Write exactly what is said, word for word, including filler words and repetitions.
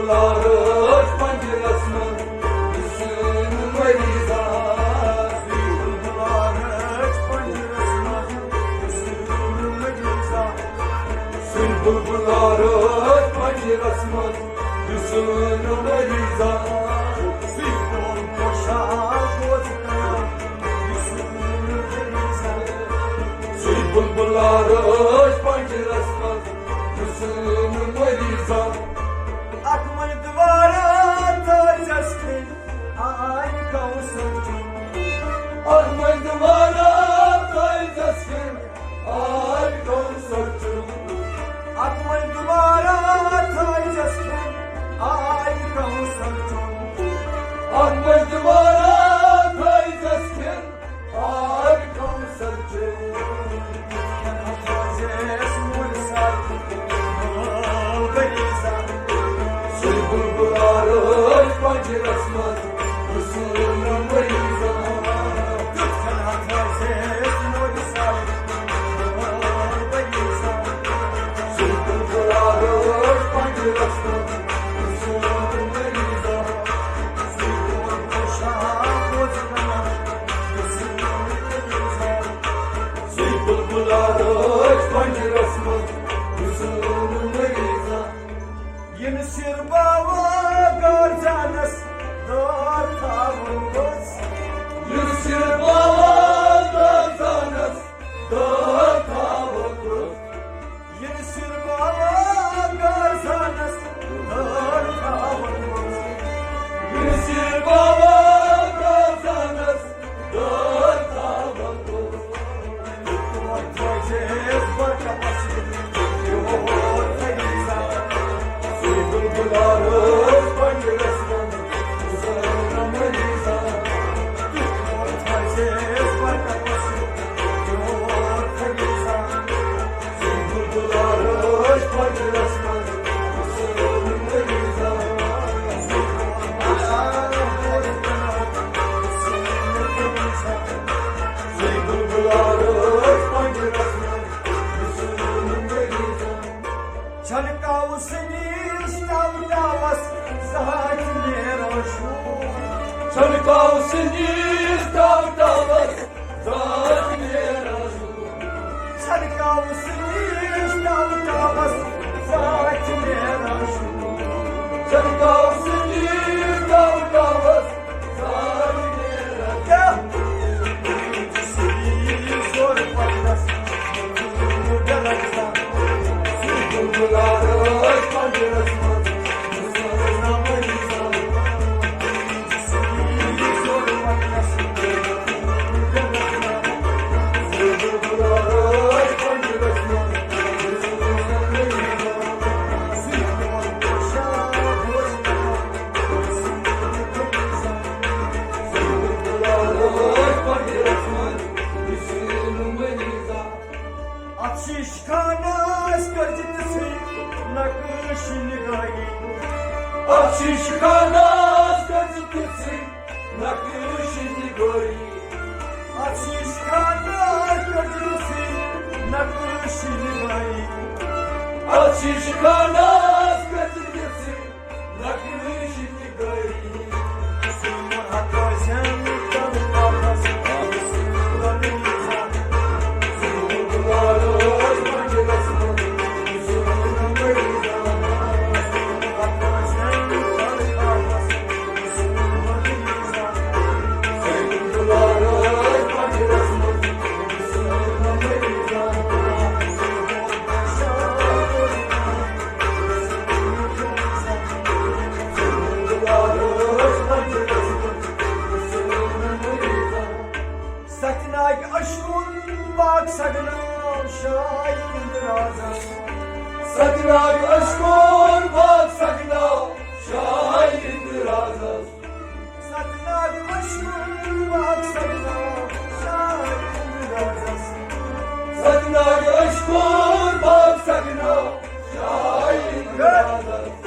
بلارٕچ پنجرس منٛز یُس نہٕ مریضا۔ بلارٕچ پنجرس منٛز یُس نہٕ مریضا۔ سُے بلبلارٕچ پنجرس منٛز یُس نہٕ مریضا۔ سُے بول پوشاک اوس کران یُس نہٕ مریضا۔ سُے بلبلارٕچ پنجرس منٛز یُس نہٕ مریضا۔ اکھ مٔنٛزۍ دوارا تھٲوزٮ۪س کھٮ۪ن، آبِ کوثر چوٚن۔ اکھ مٔنٛزۍ دوارا تھٲوزٮ۪س کھٮ۪ن، آبِ کوثر چوٚن۔ اکھ مٔنٛزۍ دوارا تھٲوزٮ۪س کھٮ۪ن، آبِ کوثر چوٚن۔ اکھ مٔنٛزۍ دوارا تھٲوزٮ۪س کھٮ۪ن، آبِ کوثر چوٚن۔ سُے بلبلارٕچ پنجرس منٛز یُس نہٕ مریضا۔ سُے بلبلارٕچ پنجرس منٛز یُس نہٕ مریضا۔ سُے بلبلارٕچ پنجرس منٛز یُس نہٕ مریضا۔ یِنہٕ سِر باوا گارزانس دٲر تھاوُن گوٚژھ۔ یِنہٕ سِر باوا گارزانس دٲر تھاوُن گوٚژھ۔ یِنہٕ سِر باوا گارزانس دٲر تھاوُن گوٚژھ۔ یِنہٕ سِر باوا گارزانس دٲر تھاوُن گوٚژھ۔ چھنہٕ کاوٕ سٕنٛدِس ٹاو ٹاوس زہاج نیران شوٗر۔ چھنہٕ کاوٕ سٕنٛدِس ٹاو ٹاوس زہاج نیران شوٗر۔ چھنہٕ کاوٕ سٕنٛدِس ٹاو ٹاوس زہاج نیران شوٗر۔ چھنہٕ کاوٕ سٕنٛدِس ٹاو ٹاوس اتھ شیٖشہٕ خانس کٔرۍ زِ تِژھٕے نقش نگٲری۔ اتھ شیٖشہٕ خانس کٔرۍ زِ تِژھٕے نقش نگٲری۔ اتھ شیٖشہٕ خانس کٔرۍ زِ تِژھٕے نقش نگٲری۔ اتھ شیٖشہٕ خانس کٔرۍ زِ تِژھٕے ستہِ ناگہِ اشکون باغ سگناو شاہی ہند رازس۔ ستہِ ناگہِ اشکون باغ سگناو شاہی ہند رازس۔ ستہِ ناگہِ اشکون باغ سگناو شاہی ہند رازس۔ ستہِ ناگہِ اشکون باغ سگناو شاہی ہند رازس۔